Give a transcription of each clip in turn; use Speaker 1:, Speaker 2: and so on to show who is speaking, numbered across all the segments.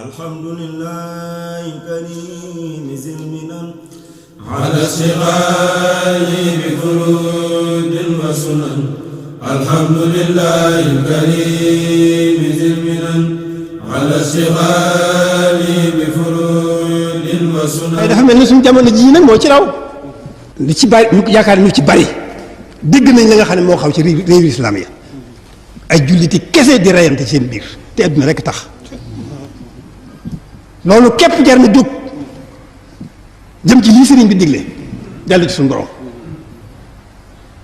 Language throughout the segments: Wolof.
Speaker 1: الحمد لله الكريم ذي المنن
Speaker 2: على اشتغال بفروض وسنن. الحمد لله الكريم ذي المنن على اشتغال بفروض وسنن.
Speaker 3: dafa mel ni suñu jamono jii nag moo ci raw li ci bari ñu yaakaar ñu ci bari dégg nañ la nga xam ne moo xaw ci réewu islam yi ay julliti kese di reyante seen biir te adduna rek tax loolu képp jar na jóg jëm ci lii sëriñ bi digle dellu ci suñu borom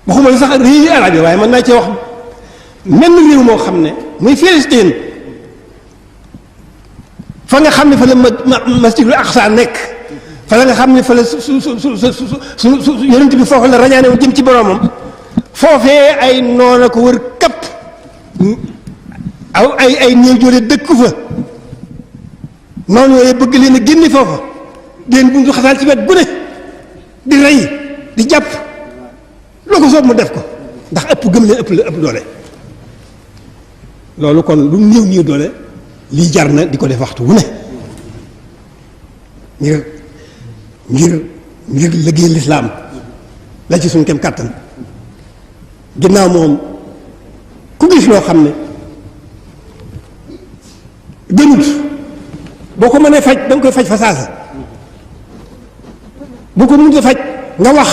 Speaker 3: waxuma la sax réewi arab yi waaye mën naa cee wax menn réew moo xam ne muy Filistin fa nga xam ne fa la masjidul aqsa nekk fa la nga xam ne fa la su yonent bi foofu la rañaane wu jëm ci boromam foofee ay noona ko wër kapp aw ay néew joole dëkku fa noonu yooyu bëgg leen a génne foofa di leen bundu xasaal ci wet gu ne di rey di jàpp loo ko soob mu def ko ndax ëpp gëm leen ëpp doole loolu kon lu néew doole lii jar na di ko def waxtu wu ne ngir liggéey lislaam la ci suñ kem kàttan ginnaaw moom ku gis loo xam ne gënul boo ko mënee faj da nga koy faj fa saasa boo ko mënut a faj nga wax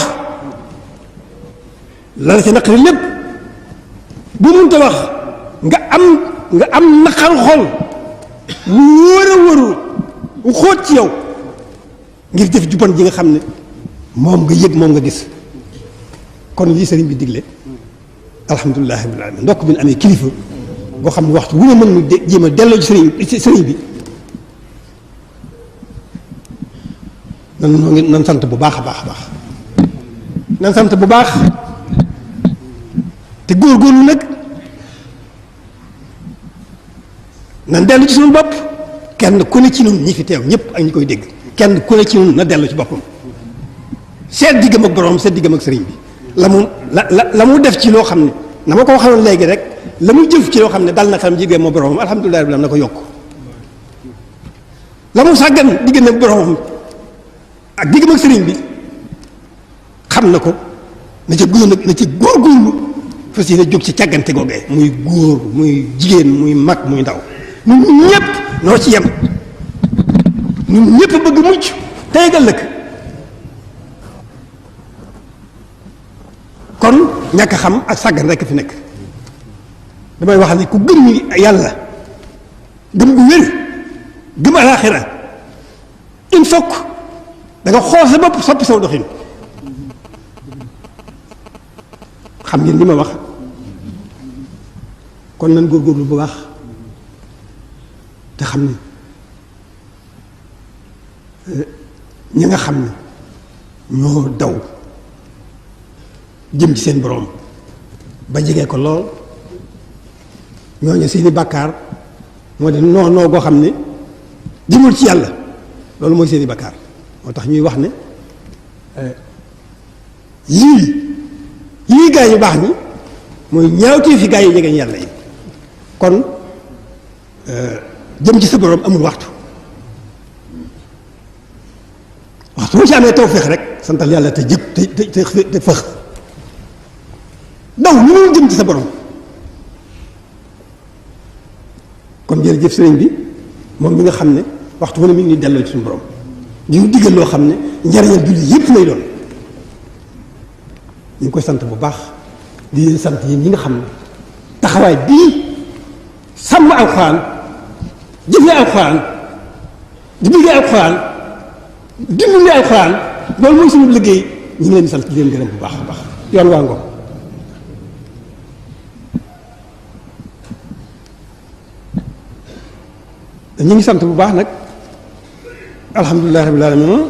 Speaker 3: la la ci naqari lépp bu mënut a wax nga am naqar xol wu wóor a wóoru wu xóot ci yow ngir jëf ju bon ji nga xam ne moom nga yëg moom nga gis kon lii sëriñ bi digle alhamdulilah rabbil alamin ndokk bi ñu amee kilifa boo xam ne waxtu wu ne mën nu jéem a delloo ci sëriñ bi nan sant bu baax a baax a baax nan sant bu baax te góorgóorlu nag nan dellu ci suñu bopp kenn ku ne ci ñun ñi fi teew ñëpp ak ñi koy dégg kenn ku ne ci ñun na dellu ci boppam seet diggam ak borom seet diggam ak sëriñ bi la mu def ci loo xam ne na ma ko waxoon léegi rek la mu jëf ci loo xam ne dal na xam jigéen moo boromam alhamdulilah rabbil alamin na ko yokk la mu sàggan diggante ak boromam ak diggam ak sëriñ bi xam na ko na ca góorgóorlu fas yéene jóg ci càggante googee muy góor muy jigéen muy mag muy ndaw ñun ñëpp noo ci yem ñun ñëpp bëgg mucc tey ëllëg kon ñàkk xam ak sàggan rekk fi nekk damay wax ne ku gëm yàlla gëm gu wér gëm alaaxira il faut da nga xool sa bopp soppi saw doxin xam ngeen li ma wax kon nan góorgóorlu bu baax te xam ne ñi nga xam ne ñoo daw jëm ci seen borom ba jege ko lool ñooñu seeni bàkkaar moo di noo goo xam ne jëmul ci yàlla loolu mooy seeni bàkkaar moo tax ñuy wax ne yii gaa yu baax ñi mooy ñaawtee fi gaa yi jegeñ yàlla yi kon jëm ci sa borom amul waxtu boo ci amee tawfeex rek santal yàlla te jëg te fëx daw lu mu jëm ci sa borom kon jërëjëf sëriñ bi moom mi nga xam ne waxtu wane mi ngi delloo ci suñu borom di ñu diggal loo xam ne njariñal julli yépp lay doon ñu ngi koy sant bu baax di leen sant yéen ñi nga xam ne taxawaay bii sàmm alxuraan jëfee alxuraan di liggéey alxuraan dimbali alxuraan loolu mooy suñu liggéey ñu ngi leen di sant di leen gërëm bu baax a baax yoon waa ngoom ñu ngi sant bu baax nag alhamdulilah rabbil alamin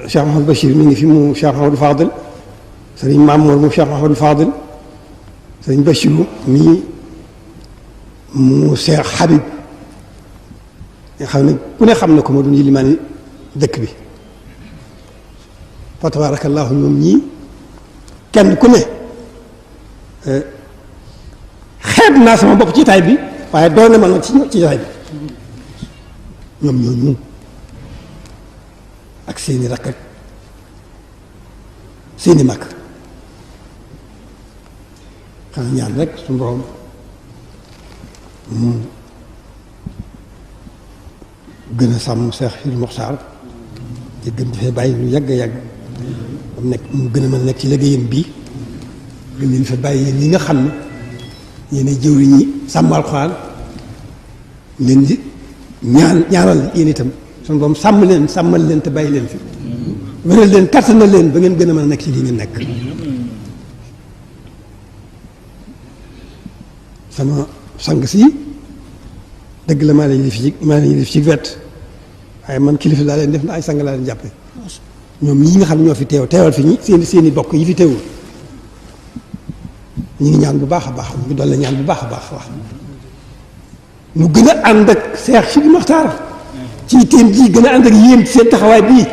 Speaker 3: Cheikh Mouhamadou Bachir mi ngi fi mu Cheikh Mouhamadou Fadil sëriñ Mamour mu Cheikh Mouhamadou Fadil sëriñ Bachirou mii mu Cheikh Habib nga xam ne ku ne xam na ko moo doon yilimaani dëkk bi fa tabarakallahu ñoom ñii kenn ku ne xeeb naa sama bopp ci taay bi waaye doon na ma nag ci taay bi ñoom ñooñu ak seeni rakk ak seeni mag xanaa ñaan rek suñu borom mu gën a sàmm Cheikh Sidi Mokhtar te gën dafay bàyyi lu yàgg yàgg mu nekk mu gën a mën a nekk ci liggéeyam bii gën leen fa bàyyi yéen yi nga xam ne yéen ay jëwriñ ñi sàmm alxuraan leen di ñaanal yéen itam suñu borom sàmmal leen te bàyyi leen fi wéral leen kattanal leen ba ngeen gën a mën a nekk ci lii ngeen nekk. sama sang si dëgg la maa leen def ci wet waaye man kilifa laa leen def na ay sang laa leen jàppe ñoom ñi nga xam ne ñoo fi teewal fi ñi seeni bokk yi fi teewul ñu ngi ñaan bu baax a baax ñu ngi doon la ñaan bu baax a baax wax ñu gën a ànd ak Seex Sidi Mokhtar ci teen ji gën a ànd ak yéen seen taxawaay bii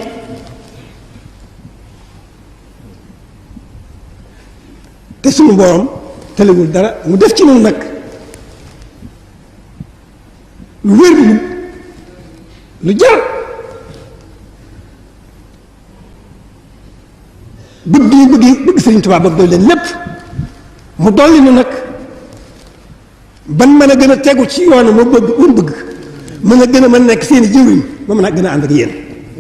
Speaker 3: te suñu borom telewul dara mu def ci noonu nag lu wér lu jar bëgg Sëriñ Tuubaa ba doy leen lépp mu dolli nu nag ban mën a gën a tegu ci yoonu mu bëgg mën a gën a mën nekk seeni jëwriñ ba mën a gën a ànd ak yéen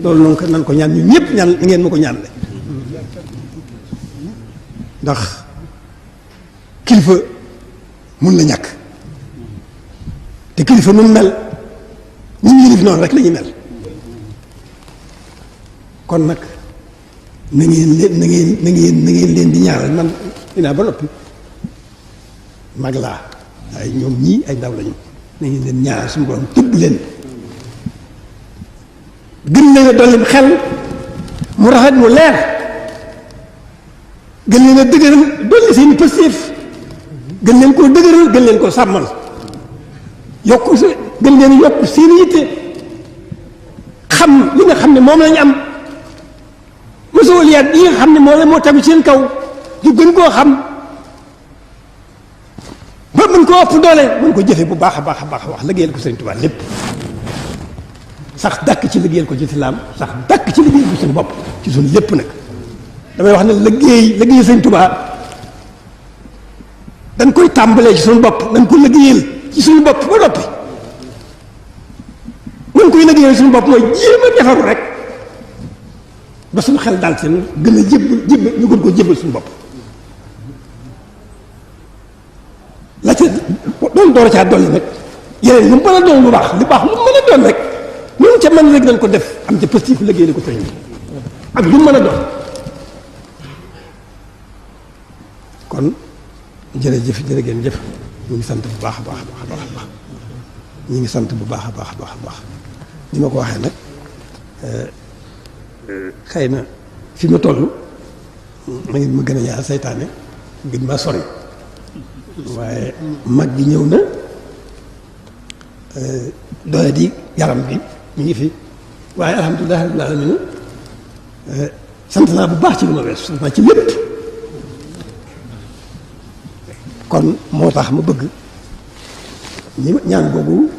Speaker 3: loolu noonu ko nan ko ñaan ñun ñëpp ñaan ngeen ma ko ñaan le ndax kilifa mun la ñàkk te kilifa nun mel ñun yilif noonu rek la ñuy mel kon nag na ngeen leen di ñaanal man dinaa ba noppi mag laa waaye ñoom ñii ay ndaw lañu na ngeen leen ñaanal suñu borom tëbb leen gën leen a dolli xel mu rafet mu leer gën leen a dëgëral dolli seeni pëstéef gën leen koo dëgëral gën leen koo sàmmal gën leen yokk seeni yitte xam li nga xam ne moom lañu am masuuliyaat yi nga xam ne moo tegu seen kaw ñu gën koo xam ba mën koo ëpp doole mën ko jëfe bu baax a baax a baax wax liggéeyal ko Sëriñ Tuubaa lépp sax dàkk ci liggéeyal ko ci islaam sax dàkk ci liggéeyal ko suñu bopp ci suñu lépp nag damay wax ne liggéey Sëriñ Tuubaa dañ koy tàmbalee ci suñu bopp dañ ko liggéeyal ci suñu bopp ba noppi mën koy liggéeyal suñu bopp mooy jéem a defaru rek ba suñu xel daal seen gën a jébbal ñu gën koo jébbal suñu bopp la ca doon door a caa dolli nag yeneen lu mu mën a doon lu baax lu mën a doon rek lu ca mën rek dañ ko def am ca positif liggéey ko sëñ bi ak lu mu mën a doon kon jërëjëf jërë ngeen jëf ñu ngi sant bu baax a baax a baax a baax ñu ngi sant bu baax a baax a baax a baax ni ma ko waxee nag xëy na fi ma toll ma ngi ma gën a ñaar saytaane gën maa sori waaye mag gi ñëw na doole di yaram bi ñu ngi fi waaye alhamdulilah rabbil alamin sant naa bu baax ci lu ma weesu sant naa ci lépp kon moo tax ma bëgg ñi ñaan boobu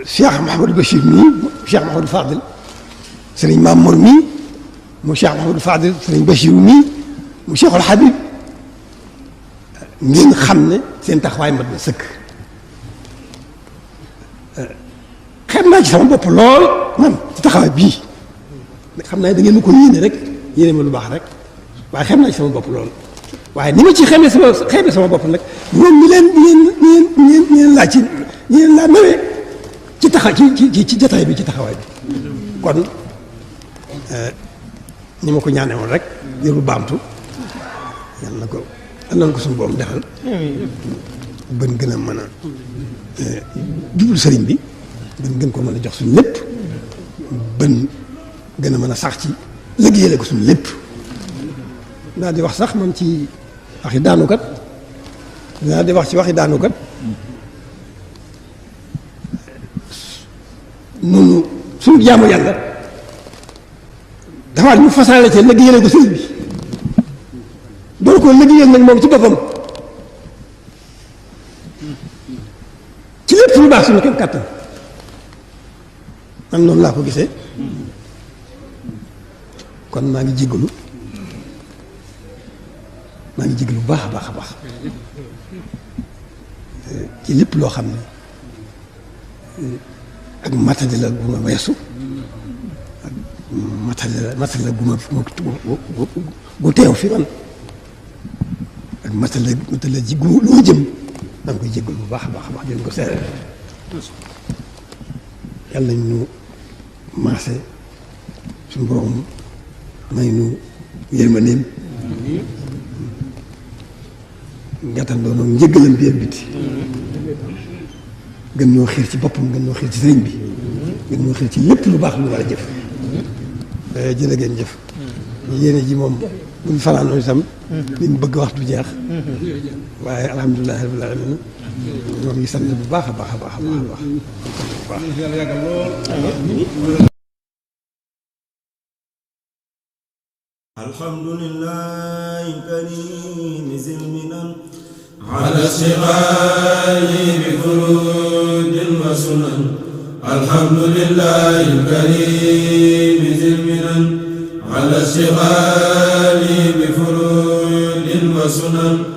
Speaker 3: Cheikh Mouhamadou Bachir mii Cheikh Mouhamadou Fadil sëriñ Mamour mii mu Cheikh Mouhamadou Fadil sëriñ Bachir mii mu Cheikhul Habib ngeen xam ne seen taxawaay mat na sëkk xam naa ci sama bopp lool man ci taxawaay bii xam naa da ngeen ma ko yéene rek yéene ma lu baax rek waaye xam naa ci sama bopp lool waaye ni ma ci xamee sama bopp nag ñoom ñi leen laaj nawee ci ci jataay bi ci taxawaay bi kon ni ma ko ñaanee woon rek yëru baamtu yal na ko suñu borom defal bën gën a mën a jublu sëriñ bi bën gën ko mën a jox suñu lépp bën gën a mën a sax ci liggéeyale ko suñu lépp daal di wax sax man ci waxi daanukat daal di wax ci waxi daanukat noonu suñu jaamu yàlla dafa ñu fasaale ci liggéeyale ko sëriñ bi doon ko liggéeyal nag moom ci boppam ci lépp lu baax suñu kenn kàttan man noonu laa ko gisee kon maa ngi jéggalu bu baax a baax a baax ci lépp loo xam ne ak matadi la gu ma weesu ak matadi la gu ma gu teew fi man ak matadi la ji gu loo jëm maa ngi koy jéggalu bu baax a baax a baax di leen ko seere yàlla nañ ñu maase suñu borom may nu yërmandeem gàttandoo noonu njëggalam bi biti gën ñoo xiir ci boppam gën ñoo xiir ci sëriñ bi gën ñoo xiir ci lépp lu baax lu war a jëf jërë ngeen jëf yéene ji moom buñ fanaanoon itam liñ bëgg wax du jeex waaye alhamdulilah rabbil alamin ñoo ngi sant bu baax a baax a baax a baax a baax
Speaker 1: alhamdulillahi karim zil minan
Speaker 2: على الشغال بفرود وسنن الحمد لله الكريم ذي المنن على الشغال بفرود وسنن